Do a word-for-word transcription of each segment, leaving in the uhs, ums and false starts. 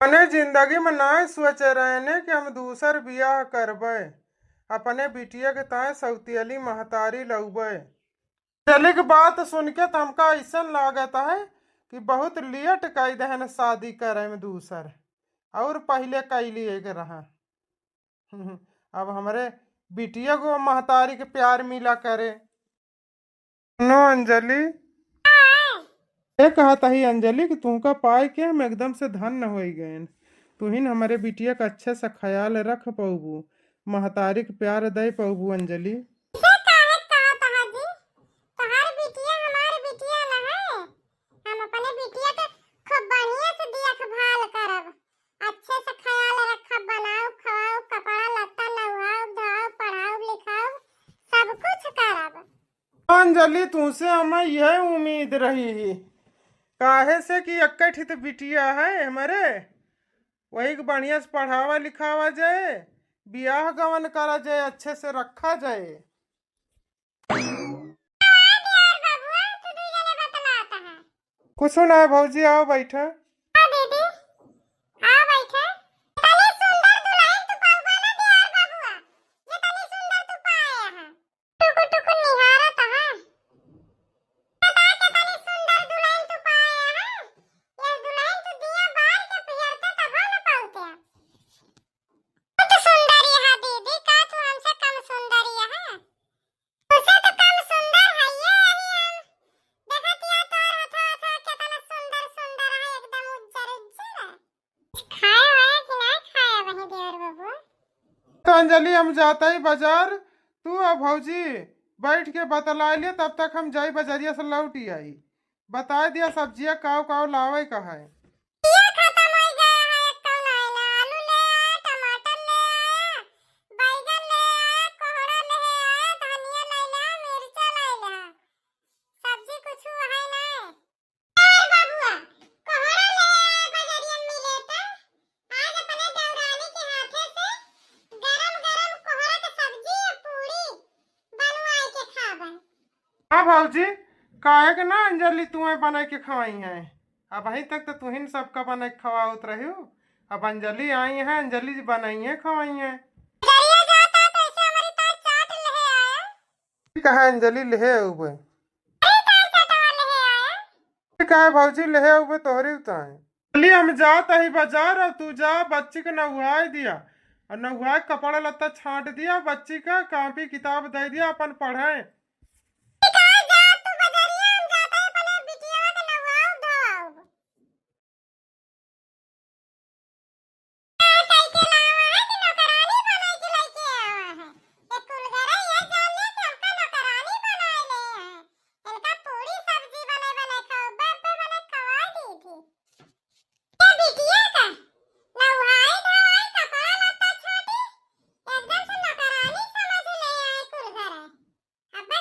अपने जिंदगी में नाय सोचे रहेने कि हम दूसर बियाह करबे, अपने बिटिया के ताय सौतियली महतारी लउबे। अंजलि के बात सुन के तो हमका अइसन लागत है कि बहुत लेट कइ देहन शादी करे में दूसर, और पहिले कइ लिए के रहा। अब हमरे बिटिया को महतारी के प्यार मिला करे। सुनो अंजलि, ये कहत ही अंजलि कि तुहका पाए के हम एकदम से धन्य होइ गएन। तुहिन हमरे बिटिया का अच्छे से ख्याल रख पउबू, महतारी के प्यार दे पउबू अंजलि। इसे काहे कहत हा जी? तोहार बिटिया हमार बिटिया न है। हम अपने बिटिया के खूब बढ़िया से देखभाल करब, अच्छे से ख्याल रखब, बनाउब, खवाउब, कपड़ा लत्ता नउहाउब, धोआउब, पढ़ाउब, लिखाउब, सब कुछ करब। अंजलि, तुहसे हमें यह उम्मीद रही ही, काहे से कि एक्के ठित बिटिया है हमरे, वही के बढ़िया से पढ़ावा लिखावा जाए, बियाह गवन करा जाए, अच्छे से रखा जाए। कुछ ना है भौजी, आओ बैठा। हाँ दीदी, आओ बैठा। तनी सुंदर दुल्हन तू पाउबा ना दियार बबुआ, जे तनी सुंदर तू पाए यहाँ। टुकुर टुकुर निहारत है। बता के तनी सुंदर दुल्हन तू पाए है। ये दुल्हन तू दिया बार के पियरते तब न पाउते। बहुत सुंदर यहाँ दीदी, का तू हमसे कम सुंदर यहाँ? तुझसे तो कम सुंदर है ये अभी हम। देखत या तोर हथवा हथवा कितना सुंदर सुंदर है, एकदम उज्जर उज्जर है। खाए वाए कि ना खाए वही देवर बबुआ? तो अंजलि, हम जाता ही बाजार, तू और भौजी बैठ के बतला लिया, तब तक हम जाई बजरिया से लौट ही आई। बता दिया सब्जिया काव काव लावे का है। ये खत्म हो गया है, एक कौन आएला? आलू ले आया, टमाटर ले आया, बैगन ले आया, कोहड़ा ले आया, धनिया ले आया, मिर्चा ले आया, सब्जी कुछ है ना। ए बबुआ, कोहड़ा ले आया बजरिया में मिले त, आज अपने देवरानी के हाथे से गरम गरम कोहड़ा के सब्जी और पूरी बनवाए के खाबे। हाँ भौजी, काहे के ना अंजलि तुहें बनाए के खवाई है? अबहीं तक तो तुहिन सबका बनाए के खवावत रही हो, अब अंजलि आई है, अंजलि जी बनाई है, खवाई है। बजरिया जाता तो ऐसे हमारी तार चाट ले आया। ठीक है अंजलि, ले अउबे। अरे तार चाटवा ले आया। ठीक है भौजी, ले अउबे तोहरी उताए। चली, हम जात ही बाजार, और तू जा, बच्ची के नहुआए दिया, और नहुआए कपड़ा लत्ता छांट दिया बच्ची का, कापी किताब दे दिया, अपन पढ़े। ठीक है, जा तू बजरिया, हम जाते हैं अपने बिटिया के नहुआउब धोआउब। का कइके लावा है कि नौकरानी बनाई के लइके आवा है? ये कुल घरे ये जान ले कि हमका नौकरानी बनाए ले हैं। इनका पूरी सब्जी बने बने खाओ, बे बे बने खवा दी थी। ये बिटिया का नहाई धोआई, कपड़ा लत्ता छाटी, एकदम से नौकरानी समझ ले आए कुल घरे। अबे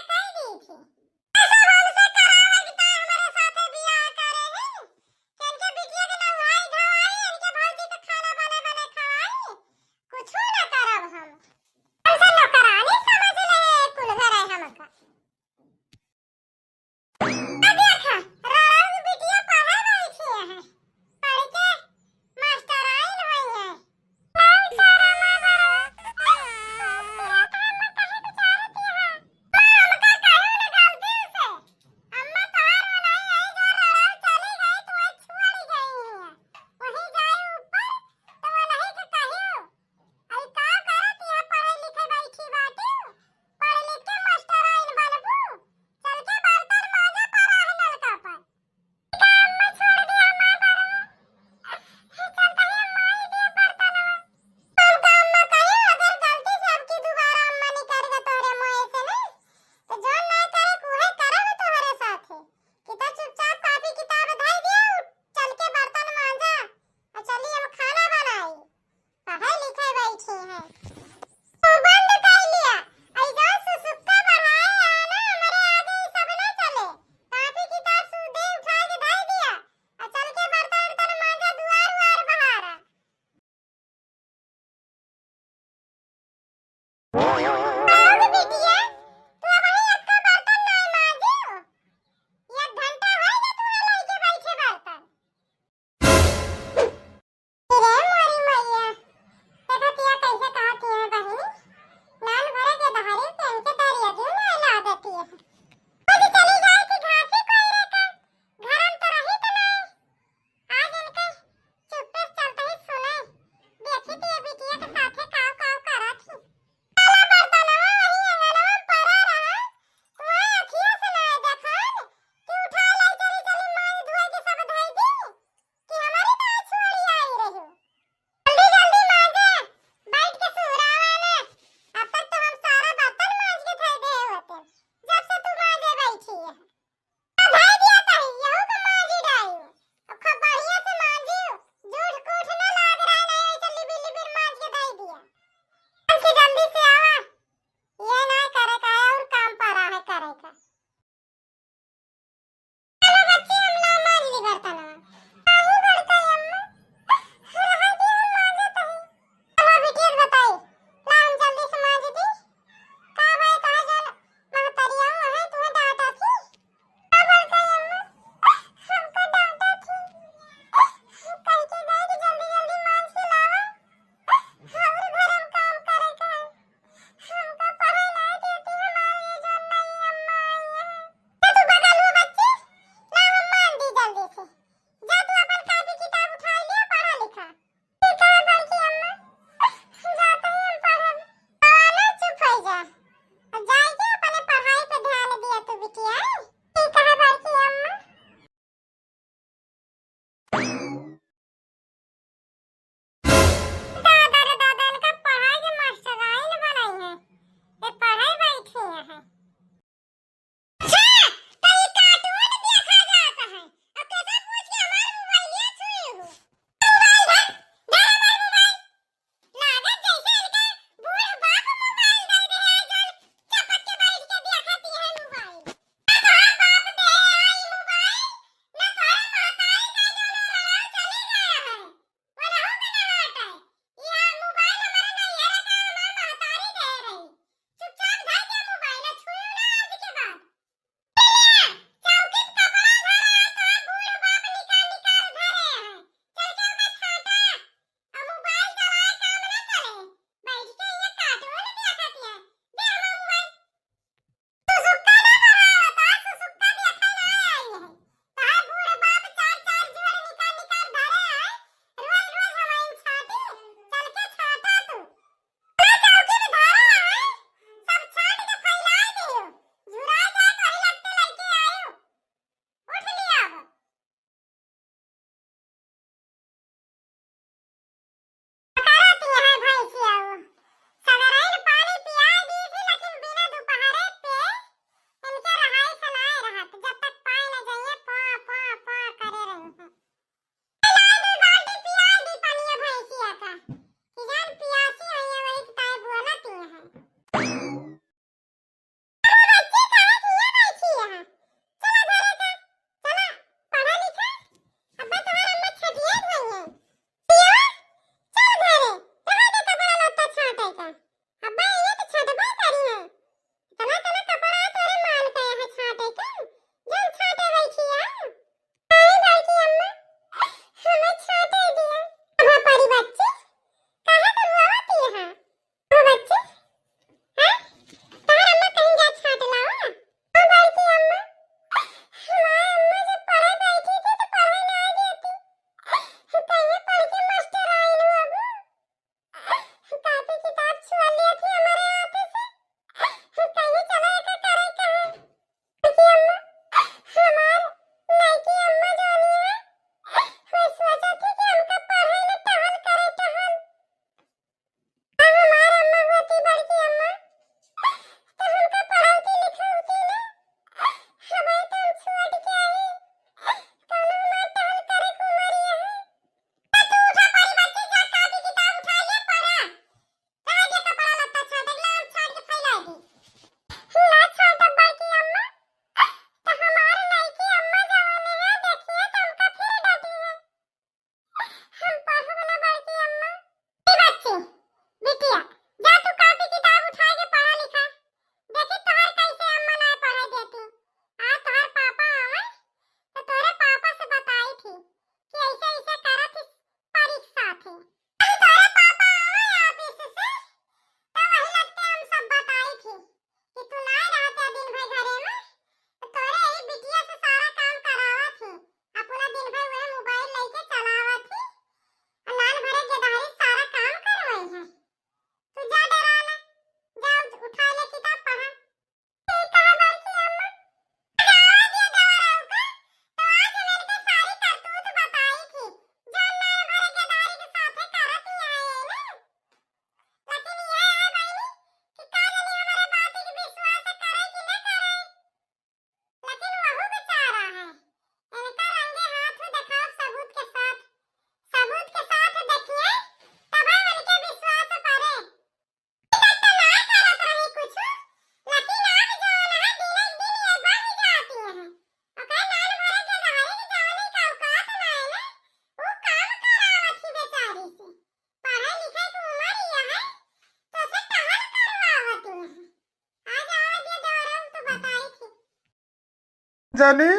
जली,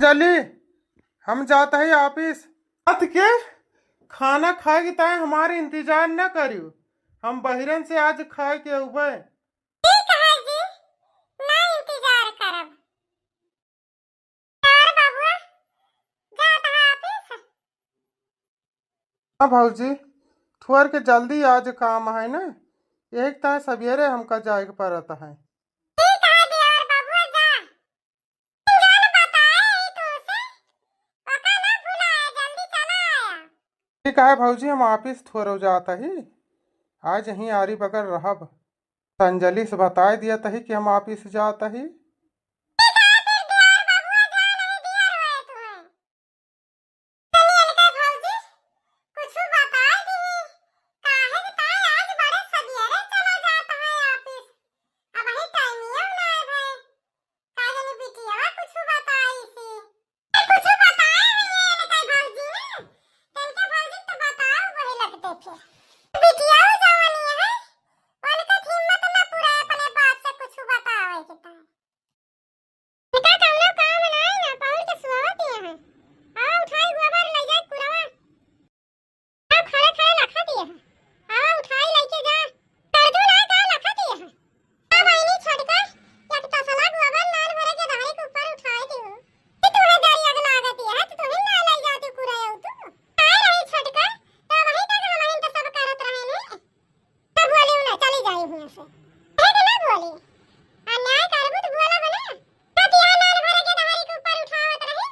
जली, हम जात ही office। रात के खाना खाए के ताई हमारे इंतजार न करियो, हम बहिरन से आज खाए के अउबे। ठीक है जी, ना इंतजार करब। और बबुआ, जात है office? हाँ भौजी, थोर के जल्दी आज काम है ना, यही ताई सबेरे हमका जाए के पड़त है। ठीक है देवर बबुआ, जा। जौन बताए ही तुमसे, ओका ना भुलाए, जल्दी चला आया। ठीक है भौजी, हम office थोरो जात ही, आज यहीं आरी बगल रहब। अंजलि से बताए दिया तही कि हम office जात ही। ठीक है, फिर देवर बबुआ जा, नहीं देर होए तुम्हें। तनी इनके भौजी कुछ बताए दी, काहे कि ताई आज बड़े सबेरे चला जात है office, अबहीं टाइमियो ना आए भए। काहे नी बिटिया कुछ बताई सी? कुछ बताए हुई है इनके भौजी ने, तो इनके भौजी तो बताओ वही लगते थे। बिटिया जवानी है, उनका हिम्मत ना पूरा अपने बाप से कुछ बतावे के ताई। इनका कौनो काम नाई ना, पहुँच के सोवत ही हैं। आवा उठाई गोबर ले जाए कुड़वा। आ खड़े खड़े लखा दिए हैं। आवा उठाई लेके जा। कर दू ना का लखा दिए हैं। आ बहिनी छोटका, एक तसला गोबर नान भरे के दहाई के ऊपर उठाई दियो। कि तुम्हें डर लग लागत है, तो तुम्हें ना ले जाती कुड़वा तू। आए रही छोटका, तो वहीं तक हम इन तो सब करत रहे ने। ना बोली ना, चली जाई हुआं से। कहे के ना बोली। अन्याय करबू तो बोला बने। कतिया नान भरे के दहाई के ऊपर उठावत रही।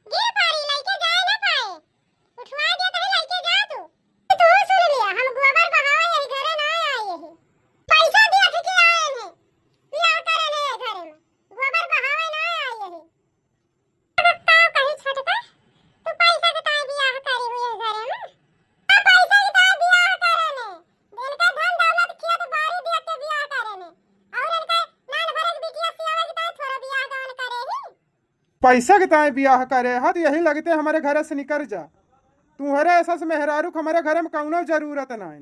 गिर पारी, लइके जाए ना पाए। उठवा दिया तही लइके जा तू। तू सुन लिया, हम गोबर बहावे यही घरे ना आए यही। पैसा दिया के आए हैं। बियाह करे ने ये घरे में। गोबर बहावे ना आए यही। अब का कही छोटका, तू पैसा के ताई बियाह करी हुई है घरे में? का पैसा के ताई बियाह करे ने? इनका धन दौलत खेत बाड़ी देख के बियाह करे ने। और इनका नान भरे के बिटिया सियावे के ताई थोड़ा बियाह गवन करे ही। पैसा के ताई बियाह करे हा तो यही लगते हमारे घरे से निकर जा। तुम्हारे ऐसा से मेहरारू के हमारे घरे में कौनो जरूरत ना है।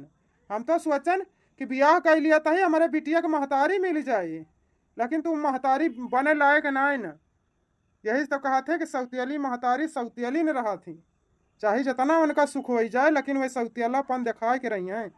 हम तो सोचन कि बियाह कर लिया तही हमारे बिटिया के महतारी मिल जाए, लेकिन तू महतारी बने लायक ना है ना। यही तो कहत है कि सौतेली महतारी सौतेली न रहत ही, चाहे जितना उनका सुख होई जाए, लेकिन वह सौतेलापन दिखाए के रही हैं।